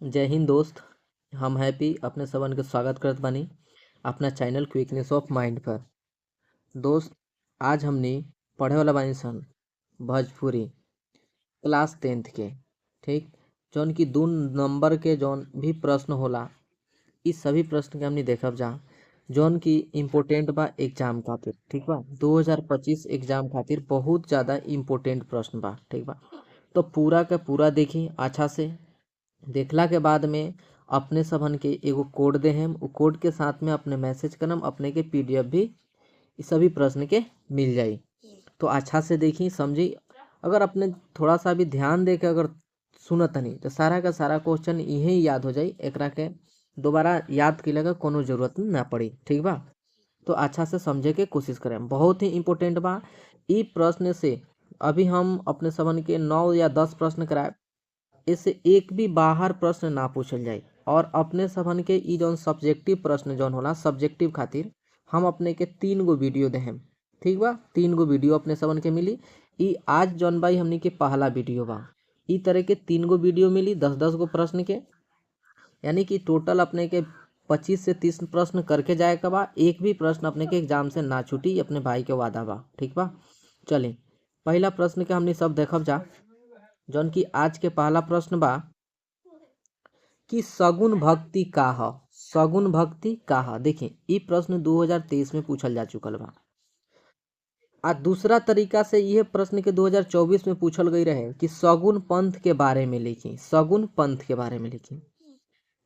जय हिंद दोस्त। हम हैप्पी अपने सबन के स्वागत करत बानी अपना चैनल क्विकनेस ऑफ माइंड पर। दोस्त आज हमनी पढ़े वाला बानी सन भोजपुरी क्लास 10th के, ठीक, जौन की 2 नंबर के जौन भी प्रश्न होला, इस सभी प्रश्न के हमनी देखब जा जौन की इम्पोर्टेंट बा एग्जाम खातिर, ठीक बा। 2025 एग्जाम खातिर बहुत ज़्यादा इम्पोर्टेंट प्रश्न बा, ठीक बा। तो पूरा के पूरा देखी अच्छा से। देखला के बाद में अपने सबन के एगो कोड देहम, उ कोड के साथ में अपने मैसेज करम, अपने के पीडीएफ भी सभी प्रश्न के मिल जाई। तो अच्छा से देखी समझी। अगर अपने थोड़ा सा भी ध्यान दे के अगर सुनतनी तो सारा का सारा क्वेश्चन इहे याद हो जाई, एकरा के दोबारा याद कइला के कोनो जरूरत ना पड़ी, ठीक बा। तो अच्छा से समझे के कोशिश करें, बहुत ही इम्पोर्टेंट बा। ई प्रश्न से अभी हम अपने सबन के 9 या 10 प्रश्न कराए, इससे एक भी बाहर प्रश्न ना पूछल जाए। और अपने सबन के ई जौन सब्जेक्टिव प्रश्न जौन होला, सब्जेक्टिव खातिर हम अपने के 3 गो वीडियो देहम, ठीक बा। 3 गो वीडियो अपने सबन के मिली। ई आज जौन बाई हमनी के पहला वीडियो बा। ई तरह के 3 गो वीडियो मिली 10-10 गो प्रश्न के, यानी कि टोटल अपने के 25 से 30 प्रश्न करके जाए के बा। एक भी प्रश्न अपने के एग्जाम से ना छूटी, अपने भाई के वादा बा, ठीक बा। चलिए पहला प्रश्न के हमनी सब देखब जा, जौन की आज के पहला प्रश्न बा कि सगुन भक्ति का ह। सगुन भक्ति का ह। देखिए ई प्रश्न 2023 में पूछल जा चुकल बा। आ दूसरा तरीका से यह प्रश्न के 2024 में पूछल गई रहे कि सगुन पंथ के बारे में लिखी, सगुन पंथ के बारे में लिखी।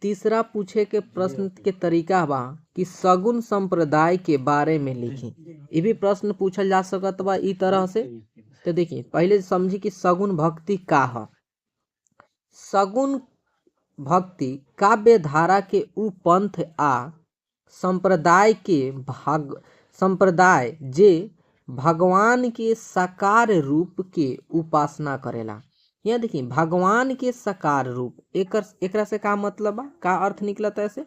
तीसरा पूछे के प्रश्न के तरीका बा कि सगुन संप्रदाय के बारे में लिखी। ये भी प्रश्न पूछल जा सकत बा ई तरह से। तो देखिए पहले समझी कि सगुन भक्ति का ह। सगुन भक्ति काव्य धारा के उ पंथ आ संप्रदाय के भाग संप्रदाय जे भगवान के साकार रूप के उपासना करेला। यहाँ देखिए भगवान के साकार रूप, एकरा से का मतलब बा, का अर्थ निकलता है ऐसे?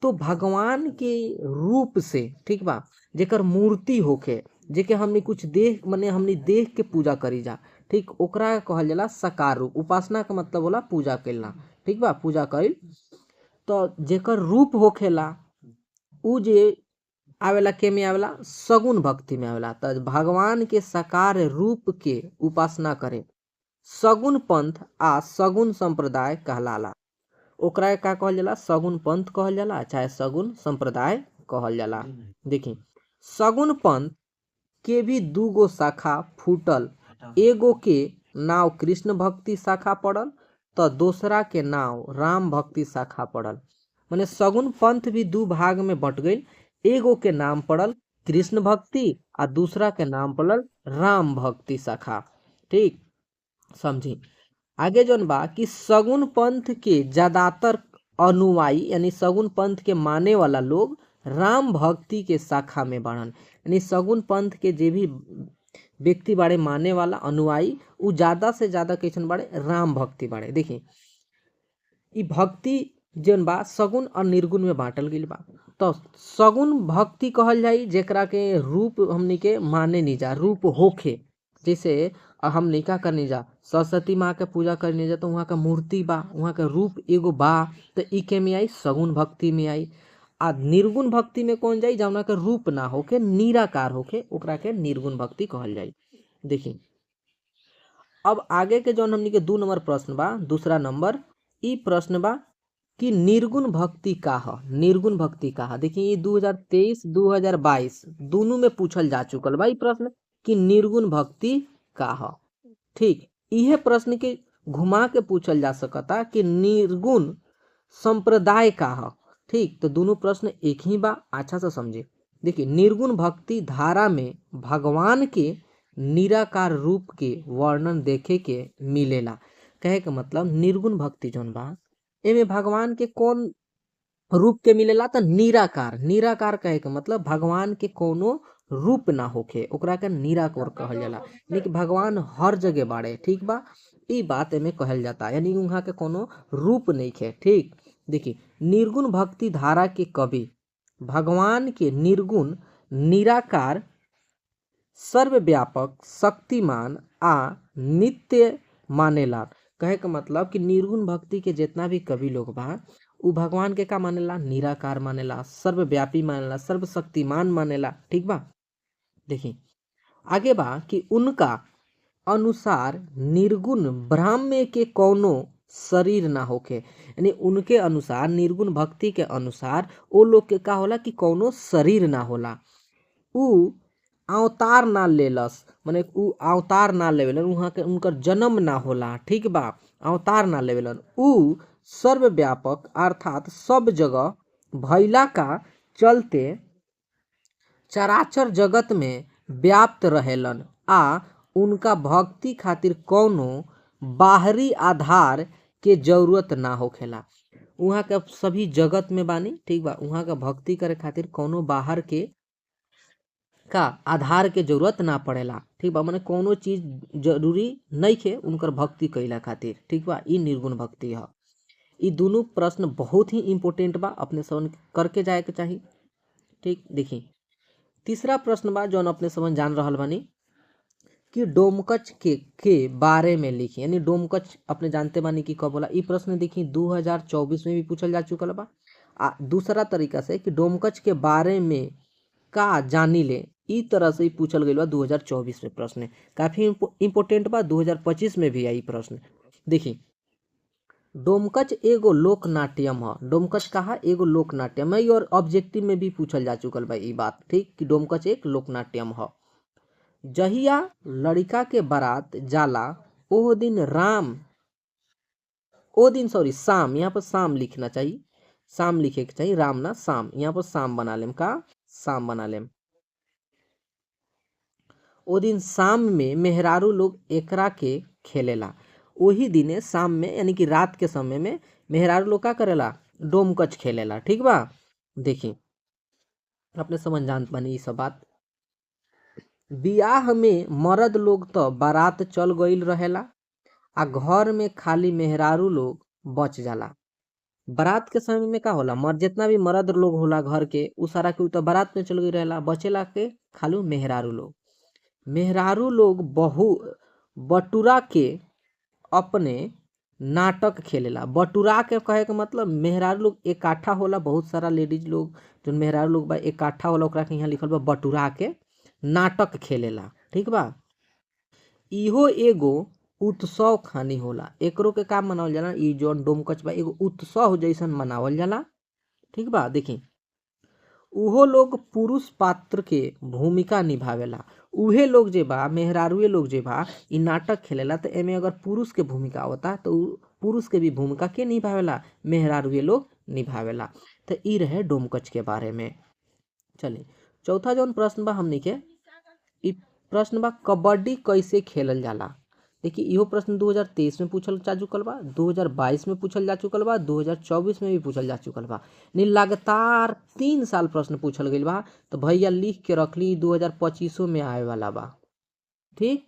तो भगवान के रूप से, ठीक बा, जेकर मूर्ति होखे, जेके हमनी कुछ देख मने हमनी देख के पूजा करी जा, ठीक, ओकरा कहल जाला साकार रूप। उपासना का मतलब होला पूजा करना, ठीक बा, पूजा कइल। तो जेकर रूप होखेला उ जे आवेला के में आवेला, सगुन भक्ति में आवेला। तो भगवान के साकार रूप के उपासना करे सगुन पंथ आ सगुन संप्रदाय कहलाला। ओकरा का कहल जाला? सगुन पंथ कहल जाला, चाहे सगुन संप्रदाय कहल जाला। देखी सगुन पंथ के भी 2 गो शाखा फूटल, एगो के नाव कृष्ण भक्ति शाखा पड़ल तो दूसरा के नाव राम भक्ति शाखा पड़ल। माने सगुन पंथ भी 2 भाग में बट गई, एगो के नाम पड़ल कृष्ण भक्ति आ दूसरा के नाम पड़ल राम भक्ति शाखा, ठीक, समझी। आगे जौन बा कि सगुन पंथ के ज्यादातर अनुयायी यानी सगुन पंथ के माने वाला लोग राम भक्ति के शाखा में बढ़न। यानी सगुन पंथ के जे भी व्यक्ति बाड़े माने वाला अनुयायी उ ज़्यादा से ज़्यादा कैसन बाड़े, राम भक्ति बाड़े। देखिए ई भक्ति जौन बा सगुन और निर्गुण में बांटल गइल बा। तो सगुन भक्ति कहल जाई जेकरा के रूप हमनी के माने नहीं जा, रूप होखे। जैसे हमनी का करनी जा, सरस्वती माँ के पूजा करनी जा तो वहाँ का मूर्ति बा, वहाँ का रूप एगो बा, तो ई के में आई सगुन भक्ति में आई। आ निर्गुण भक्ति में कौन जाई, जौना के रूप ना होके निराकार होके, ओकरा के निर्गुण भक्ति कहल जाई। देखी अब आगे के जौन हमनी के 2 नंबर प्रश्न बा, दूसरा नंबर ई प्रश्न बा कि निर्गुण भक्ति का ह। निर्गुण भक्ति का ह। देखिए ये 2023 2022 दोनों में पूछल जा चुकल बा ई प्रश्न कि निर्गुण भक्ति का ह, ठीक। इहे प्रश्न के घुमा के पूछल जा सकता कि निर्गुण संप्रदाय का ह, ठीक। तो दोनों प्रश्न एक ही बा, अच्छा से समझे। देखिए निर्गुण भक्ति धारा में भगवान के निराकार रूप के वर्णन देखे के मिलेला। कहे के मतलब निर्गुण भक्ति जौन बा एमे भगवान के कौन रूप के मिलेला, तो निराकार। निराकार कहे के मतलब भगवान के कोनो रूप ना होखे, ओकरा के निराकार कहल जाला। यानी कि भगवान हर जगह बाड़े, ठीक बा, ई बात एमे कहल जाता, यानी वहाँ के कोनो रूप नहीं खे, ठीक। देखिए निर्गुण भक्ति धारा के कवि भगवान के निर्गुण निराकार सर्वव्यापक शक्तिमान आ नित्य मानेला। कहे के मतलब कि निर्गुण भक्ति के जितना भी कवि लोग बा उ भगवान के का मानेला, निराकार मानेला, सर्वव्यापी मानेला, सर्वशक्तिमान मानेला। ठीक बा। देखी आगे बा कि उनका अनुसार निर्गुण ब्रह्म के कौनो शरीर ना होखे, यानी उनके अनुसार निर्गुण भक्ति के अनुसार वो लोग के का होला कि कौनो शरीर ना होला, उ अवतार ना लेलस, माने उ अवतार ना लेवेलन, वहाँ के उनकर जन्म ना होला। ठीक बा, अवतार ना लेवेलन, उ सर्वव्यापक अर्थात सब जगह भैला का चलते चराचर जगत में व्याप्त रहेलन आ उनका भक्ति खातिर कौनो बाहरी आधार के जरूरत ना होखेला। उहाँ के सभी जगत में बानी, ठीक बा, उहाँ का भक्ति करे खातिर कौनो बाहर के का आधार के जरूरत ना पड़ेला। ठीक बा, माने कौनो चीज जरूरी नहीं खे उनकर भक्ति कइला खातिर। ठीक बा, ई निर्गुण भक्ति है। ई दोनों प्रश्न बहुत ही इम्पोर्टेंट बा, अपने समझ करके जाए के चाही। ठीक, देखी तीसरा प्रश्न बा जौन अपने समझ जान रहल बानी कि डोमकच के बारे में लिखी, यानी डोमकच अपने जानते बानी कि कब होला। ई प्रश्न देखी 2024 में भी पूछल जा चुकल बा। आ दूसरा तरीका से कि डोमकच के बारे में का जानी ले, ई तरह से ही पूछल गई बा 2024 में प्रश्न। काफ़ी इम्पोर्टेंट बा, 2025 में भी आई प्रश्न। देखी डोमकच एगो लोक नाट्यम है। डोमकच कहा एगो लोक नाट्यम है और ऑब्जेक्टिव में भी पूछल जा चुकल बा ई बात। ठीक, कि डोमकच एक लोक नाट्यम है। जहिया लड़का के बारात जाला ओ दिन राम, ओ दिन सॉरी शाम, यहाँ पर शाम लिखना चाहिए, शाम लिखे के चाहिए, राम ना शाम, यहाँ पर शाम बना लेम, का शाम बना लेम। ओ दिन शाम में मेहरारू लोग एकरा के खेलेला। वही दिने शाम में यानी कि रात के समय में मेहरारू लोग का करेला, डोमकच खेलेला। ठीक बा, देखी अपने समझ जानत बानी ये सब बात। बियाह में मर्द लोग तो बारात चल गईल रहेला आ घर में खाली मेहरारू लोग बच जाला। बारात के समय में का होला, मर्द जितना भी मर्द लोग होला घर के उ सारा के तो बारात में चल गई रहेला, बचेला के खाली मेहरारू लोग। मेहरारू लोग बहु बटुरा के अपने नाटक खेलेला। बटुरा के कहे के मतलब मेहरारू लोग इकट्ठा होला, बहुत सारा लेडीज लोग जो मेहरारू लोग बा इकट्ठा होला, ओकरा के यहाँ लिखल बा बटुरा के नाटक खेलेला। ठीक बा, इहो एगो उत्सव खानी होला, एकरो के का मनावल जाला, ई जौन डोमकच बा एगो उत्सव जैसन मनावल जाला। ठीक बा, देखी उहो लोग पुरुष पात्र के भूमिका निभावेला। उहे लोग जे बा मेहरारुए लोग जे बा ई नाटक खेलेला, तो एमे अगर पुरुष के भूमिका होता तो पुरुष के भी भूमिका के निभावेला, मेहरारुए लोग निभावेला। तो ई रहे डोमकच के बारे में। चलिए चौथा जौन प्रश्न बा हमनी के, ई प्रश्न बा कबड्डी कैसे खेलल जाला। देखिए इहो प्रश्न 2023 में पूछल जा चुकल बा, 2022 में पूछल जा चुकल बा, 2024 में भी पूछल जा चुकल बा। यानी लगातार 3 साल प्रश्न पूछल गइल बा। तो भैया लिख के रख ली, 2025 में आए वाला बा। ठीक,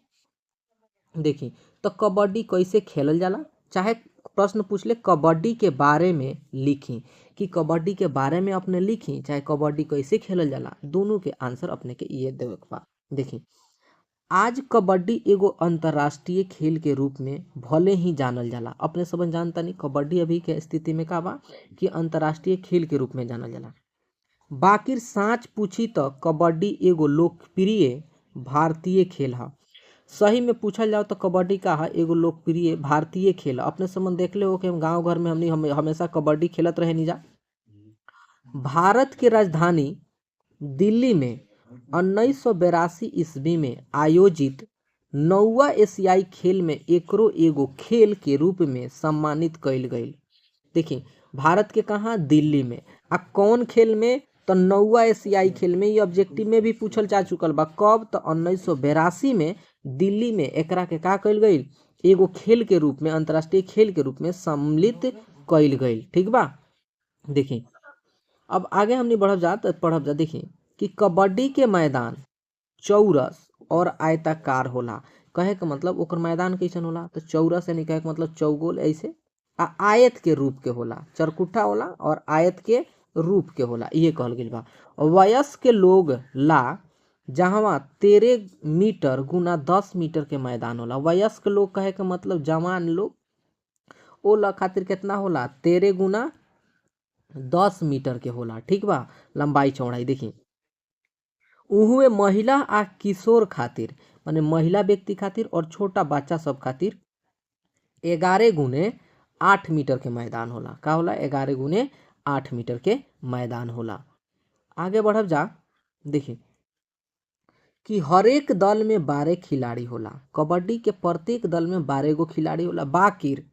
देखी तो कबड्डी कैसे खेलल जाला, चाहे प्रश्न पूछ ले कबड्डी के बारे में लिखी कि कबड्डी के बारे में अपने लिखी, चाहे कबड्डी कैसे खेलल जाला, दोनों के आंसर अपने के ये देवे के बा। देखी आज कबड्डी एगो अंतर्राष्ट्रीय खेल के रूप में भले ही जानल जाला। अपने सब जानता नहीं कबड्डी अभी के स्थिति में का बा कि अंतर्राष्ट्रीय खेल के रूप में जानल जाला। बाकी साँच पूछी तो कबड्डी एगो लोकप्रिय भारतीय खेल है। सही में पूछल जाओ तो कबड्डी का है एगो लोकप्रिय भारतीय खेल। अपने संबंध देख ले हो कि हम गाँव घर में हमनी हमेशा कबड्डी खेलत रहे नहीं जा। भारत के राजधानी दिल्ली में 1982 ईस्वी में आयोजित 9वां एशियाई खेल में एकरो एगो खेल के रूप में सम्मानित कइल गईल। देखिए भारत के कहाँ, दिल्ली में, आ कौन खेल में, तो 9वां एशियाई खेल में। ये ऑब्जेक्टिव में भी पूछल जा चुकल बा। कब, तो 1982 में दिल्ली में एकरा के का कइल गईल, एगो खेल के रूप में, अंतर्राष्ट्रीय खेल के रूप में सम्मिलित कइल गईल। ठीक बा, देखिए अब आगे हमने बढ़ब जा तो पढ़ब जा। देखिए कि कबड्डी के मैदान चौरस और आयताकार होला। कहे के मतलब ओकर मैदान कैसन होला, तो चौरस यानी कहे के मतलब चौगोल ऐसे आ आयत के रूप के होला, चरकुट्ठा होला और आयत के रूप के होला, ये कहल गइल बा। वयस्क के लोग ला जहवा 13 मीटर गुना 10 मीटर के मैदान होला। वयस्क लोग कहे के मतलब जवान लोग, ओ ल खातिर कितना होला 13 गुना 10 मीटर के होला। ठीक बा, लंबाई चौड़ाई देखी। उहुए महिला आ किशोर खातिर माने महिला व्यक्ति खातिर और छोटा बच्चा सब खातिर 11 गुने 8 मीटर के मैदान होला। का होला 11 गुने 8 मीटर के मैदान होला। आगे बढ़ब जा, देखी कि हरेक दल में 12 खिलाड़ी होला। कबड्डी के प्रत्येक दल में 12 गो खिलाड़ी होला, बाकिर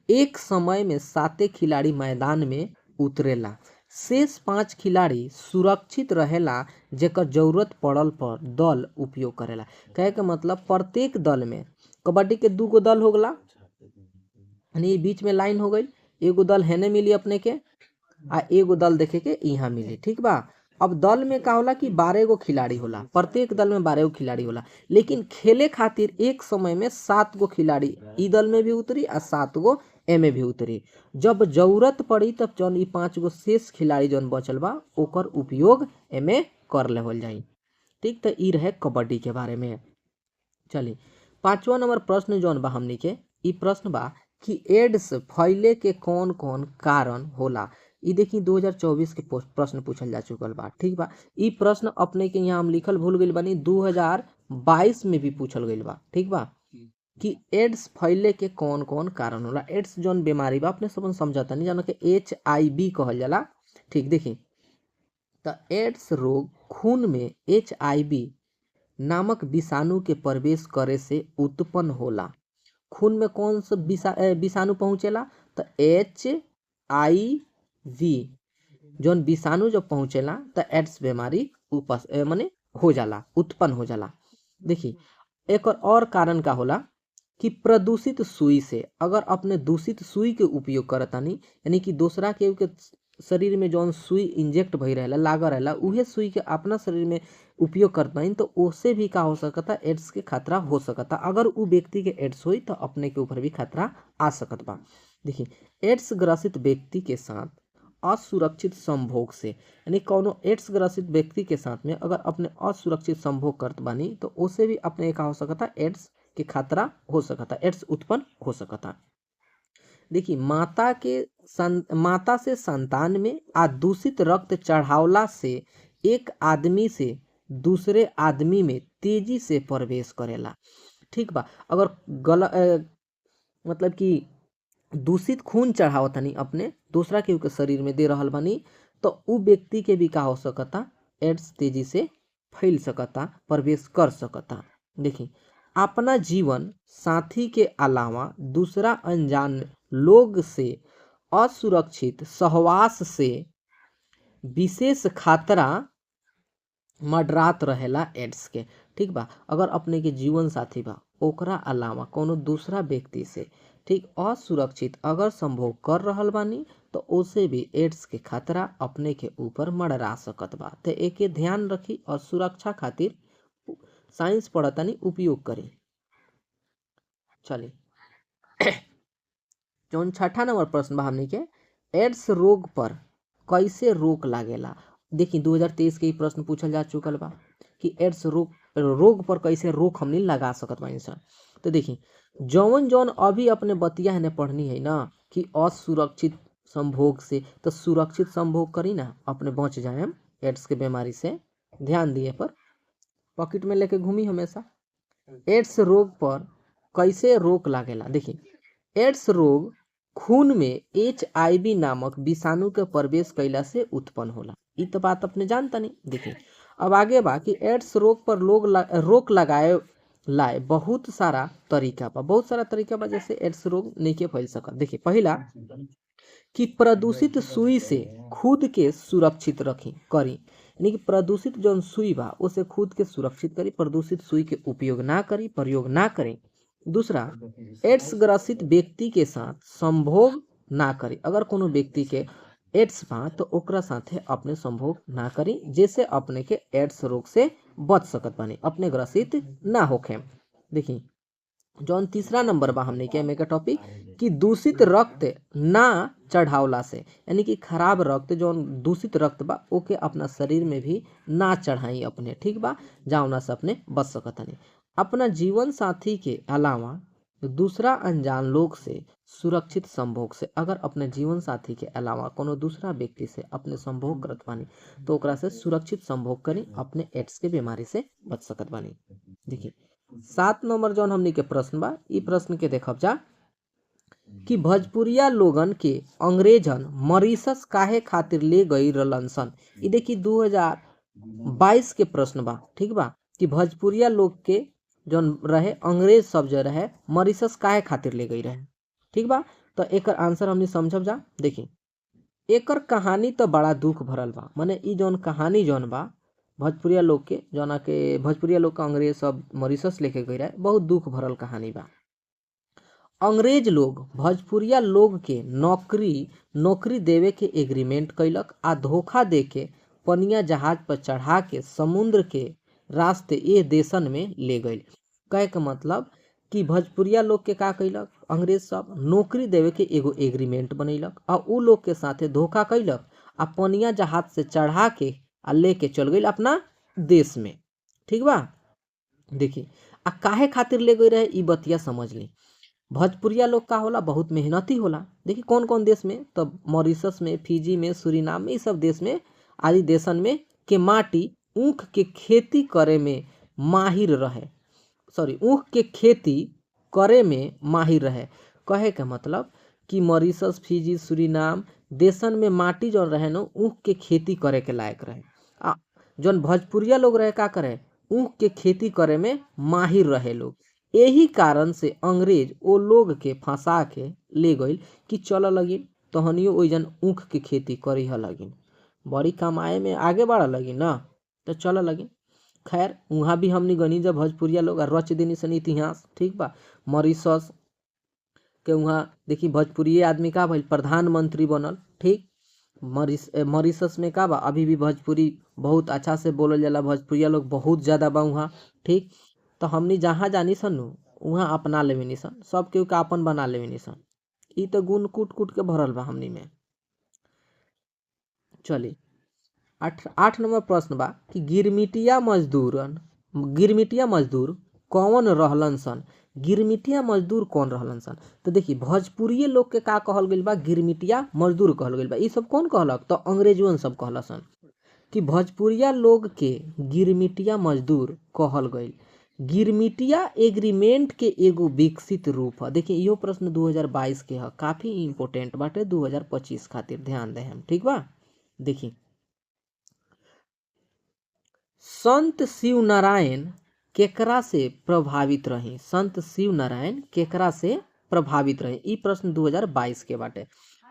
एक समय में 7 खिलाड़ी मैदान में उतरेला, शेष 5 खिलाड़ी सुरक्षित रहेला जेकर जरूरत पड़ल पर दल उपयोग करेला। कहे के मतलब प्रत्येक दल में कबड्डी के 2 गो दल हो गला, यानी बीच में लाइन हो गई, एगो दल हेने मिली अपने के आ एगो दल देखे के यहाँ मिली। ठीक बा, अब दल में का होला कि 12 गो खिलाड़ी होला, प्रत्येक दल में 12 गो खिलाड़ी होला, लेकिन खेले खातिर एक समय में 7 गो खिलाड़ी ई दल में भी उतरी आ 7 गो एमे भी उतरी। जब जरूरत पड़ी तब जौन ई 5 गो शेष खिलाड़ी जौन बचल बा ओकर उपयोग एमे कर लेवल जाई। ठीक, तो ई रहे कबड्डी के बारे में। चलिए 5वां नंबर प्रश्न जौन बा हमनी के, ई प्रश्न बा कि एड्स फैले के कौन कौन कारण होला। ई देखी 2024 के प्रश्न पूछल जा चुकल बा। ठीक बा, ई प्रश्न अपने के यहाँ हम लिखल भूल गइल बानी, 2022 में भी पूछल गइल बा। ठीक बा कि एड्स फैले के कौन कौन कारण होला। एड्स जौन बीमारी बा अपने सब समझता नहीं, जानो के HIV कहल जाला। ठीक, देखी तो एड्स रोग खून में HIV नामक विषाणु के प्रवेश करे से उत्पन्न होला। खून में कौन सा विषाणु पहुँचेला तो HIV जौन विषाणु जब पहुँचेला तो एड्स बीमारी माने हो जाला, उत्पन्न हो जाला। देखी एक और कारण का होला कि प्रदूषित सुई से, अगर अपने दूषित सुई के उपयोग करतानी यानी कि दूसरा के शरीर में जौन सुई इंजेक्ट भई रहेला लागल रहेला उहे सुई के अपना शरीर में उपयोग करतानी तो ओसे भी का हो सकता एड्स के खतरा हो सकता। अगर उ व्यक्ति के एड्स होई तो अपने के ऊपर भी खतरा आ सकत बा। देखिए एड्स ग्रसित व्यक्ति के साथ असुरक्षित संभोग से, यानी कोनो एड्स ग्रसित व्यक्ति के साथ में अगर अपने असुरक्षित संभोग करत बानी तो ओसे भी अपने का हो सकता एड्स के खतरा हो सकता, एड्स उत्पन्न हो सकता। देखिए माता से संतान में आ दूषित रक्त चढ़ावला से एक आदमी से दूसरे आदमी में तेजी से प्रवेश करेला। ठीक बा, अगर मतलब कि दूषित खून चढ़ावतनी अपने दूसरा के के शरीर में दे रहल बानी तो उ व्यक्ति के भी का हो सकता एड्स तेजी से फैल सकता, प्रवेश कर सकता। देखिए अपना जीवन साथी के अलावा दूसरा अनजान लोग से असुरक्षित सहवास से विशेष खतरा मडरात रहेला एड्स के। ठीक बा, अगर अपने के जीवन साथी बा ओकरा अलावा कोनो दूसरा व्यक्ति से ठीक असुरक्षित अगर संभोग कर रहल बानी तो ओसे भी एड्स के खतरा अपने के ऊपर मडरा सकत बा। तो एके ध्यान रखी और सुरक्षा खातिर साइंस पढ़तानी उपयोग करी। चलिए जौन 6ठा नंबर प्रश्न बा हमनी के, एड्स रोग पर कैसे रोक लागेला। देखी 2023 के प्रश्न पूछल जा चुकल बा कि एड्स रोग पर कैसे रोक हमनी लगा सकत बानी सर। तो देखी जौन जौन अभी अपने बतिया है पढ़नी है ना कि असुरक्षित संभोग से, तो सुरक्षित संभोग करी ना अपने बच जाए एड्स के बीमारी से। ध्यान दिए पर पॉकेट में लेके घूमी हमेशा। एड्स रोग पर कैसे रोक लागेला। देखिए एड्स रोग खून में HIV नामक विषाणु के प्रवेश कैला से उत्पन्न होला। ई तो बात अपने जानता नहीं। देखिए अब आगे बा कि एड्स रोग पर रोक लगाए लाए बहुत सारा तरीका बा, बहुत सारा तरीका बा जैसे एड्स रोग नहीं के फैल सकत। देखिए पहला कि प्रदूषित सुई से खुद के सुरक्षित रखी करी, यानी कि प्रदूषित जौन सुई बा उसे खुद के सुरक्षित करी, प्रदूषित सुई के उपयोग ना करी, प्रयोग ना करी। दूसरा एड्स ग्रसित व्यक्ति के साथ संभोग ना करी, अगर कोनो व्यक्ति के एड्स बा तो ओकरा साथे अपने संभोग ना करी जैसे अपने के एड्स रोग से बच सकत बानी, अपने ग्रसित ना होखे। देखी जौन तीसरा नंबर बा हमने के मेगा टॉपिक कि दूषित रक्त ना चढ़ावला से, यानी कि खराब रक्त जौन दूषित रक्त बा ओके अपना शरीर में भी ना चढ़ाई अपने, ठीक बा, जावना से अपने बच सकत हनी। अपना जीवन साथी के अलावा दूसरा अनजान लोग से सुरक्षित संभोग से। अगर अपने जीवन साथी के अलावा कोनो दूसरा व्यक्ति से अपने संभोग करत बानी तो ओकरा से सुरक्षित संभोग करी, अपने एड्स के बीमारी से बच सकत बानी। देखिए 7 नंबर जौन हमनी के प्रश्न बा, ई प्रश्न के देखब जा कि भोजपुरिया लोगन के अंग्रेजन मॉरिशस काहे खातिर ले गई रहलन सन। ई देखी 2022 के प्रश्न बा, ठीक बा, कि भोजपुरिया लोग के जौन रहे अंग्रेज सब जो रहे मॉरिशस काहे खातिर ले गई रहे, ठीक बा। तो एकर आंसर हमनी समझब जा। देखी एकर कहानी तो बड़ा दुख भरल बा, माने ई जौन कहानी जौन बा भोजपुरिया लोग के, जौना के भोजपुरिया लोग के अंग्रेज सब मॉरिशस लेके गई रहे, बहुत दुख भरल कहानी बा। अंग्रेज लोग भोजपुरिया लोग के नौकरी नौकरी देवे के एग्रीमेंट कैलक आ धोखा दे के पनिया जहाज पर चढ़ा के समुद्र के रास्ते ये देशन में ले गई। कहे के मतलब कि भोजपुरिया लोग के का कैलक अंग्रेज सब नौकरी देवे के एगो एग्रीमेंट बनैलक आ उ लोग के साथे धोखा कैलक आ पनिया जहाज से चढ़ा के आ लेके चल गई अपना देश में, ठीक बा। देखिए आ काहे खातिर ले गई रहे ई बतिया समझ ली। भोजपुरिया लोग का होला बहुत मेहनती होला। देखिए कौन कौन देश में, तब मॉरिशस में, फिजी में, सूरीनाम में, ये सब देश में आदि देशन में के माटी ऊख के खेती करे में माहिर रहे, सॉरी ऊख के खेती करे में माहिर रहे। कहे के मतलब कि मॉरिशस, फिजी, सूरीनाम देशन में माटी जौन रहे न ऊख के खेती करे के लायक रहे। आ जौन भोजपुरिया लोग रहे का करे ऊख के खेती करे में माहिर रहे लोग। यही कारण से अंग्रेज ओ लोग के फंसा के ले गई कि चल लगिन तहनियो ओइजन ऊख के खेती करी लगिन, बड़ी कमाए में आगे बढ़ लगिन ना, तो चल लगिन। खैर वहाँ भी हमनी गनी जब भोजपुरिया लोग रच देनी सन इतिहास, ठीक बा। मॉरिशस के वहाँ देखी भोजपुरी आदमी का भइल प्रधानमंत्री बनल, ठीक। मॉरिशस में का बा अभी भी भोजपुरी बहुत अच्छा से बोलल जाला, भोजपुरिया लोग बहुत ज़्यादा बा वहाँ, ठीक। तो हमनी जहाँ जानी सन वहाँ अपना लेवेनी सन, सब केहू के अपन बना लेवेनी सन। ई तो गुण कूट कूट के भरल बा हमनी में। चली 8 नंबर प्रश्न बा कि गिरमिटिया मजदूर कौन रहलन सन। गिरमिटिया मजदूर कौन रहलन सन, तो देखिए भोजपुरिये लोग के का कहल गइल बा गिरमिटिया मजदूर कहल गइल बा। ई सब कौन कहलक, तो अंग्रेजवन सब कहल सन कि भोजपुरिया लोग के गिरमिटिया मजदूर कहल गइल। गिरमिटिया एग्रीमेंट के एगो विकसित रूप है। देखिए इहो प्रश्न 2022 के है, काफ़ी इम्पोर्टेंट बाटे 2025 खातिर ध्यान दे हम, ठीक बा। देखिए संत शिव नारायण केकरा से प्रभावित रही, संत शिव नारायण केकरा से प्रभावित रही, ई प्रश्न 2022 के बाटे।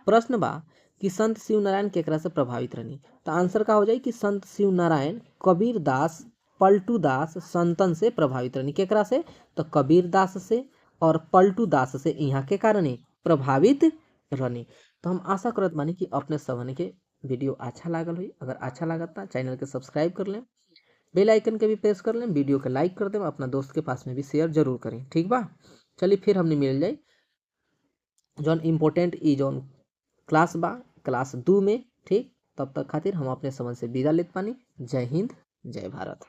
प्रश्न बा कि संत शिव नारायण केकरा से प्रभावित रही, तो आंसर का हो जाए कि संत शिव नारायण कबीर दास, पलटू दास संतन से प्रभावित रहनी। केकरा से, तो कबीर दास से और पलटू दास से यहाँ के कारण प्रभावित रहनी। तो हम आशा करत बानी कि अपने सबन के वीडियो अच्छा लागल हुई। अगर अच्छा लागत चैनल के सब्सक्राइब कर लें, बेल आइकन के भी प्रेस कर लें, वीडियो के लाइक कर दें, अपना दोस्त के पास में भी शेयर जरूर करें, ठीक बा। चलिए फिर हमने मिल जाए जौन इम्पोर्टेंट ई जौन क्लास बा क्लास 2 में, ठीक। तब तक खातिर हम अपने समझ से विदा लेत पानी। जय हिंद, जय भारत।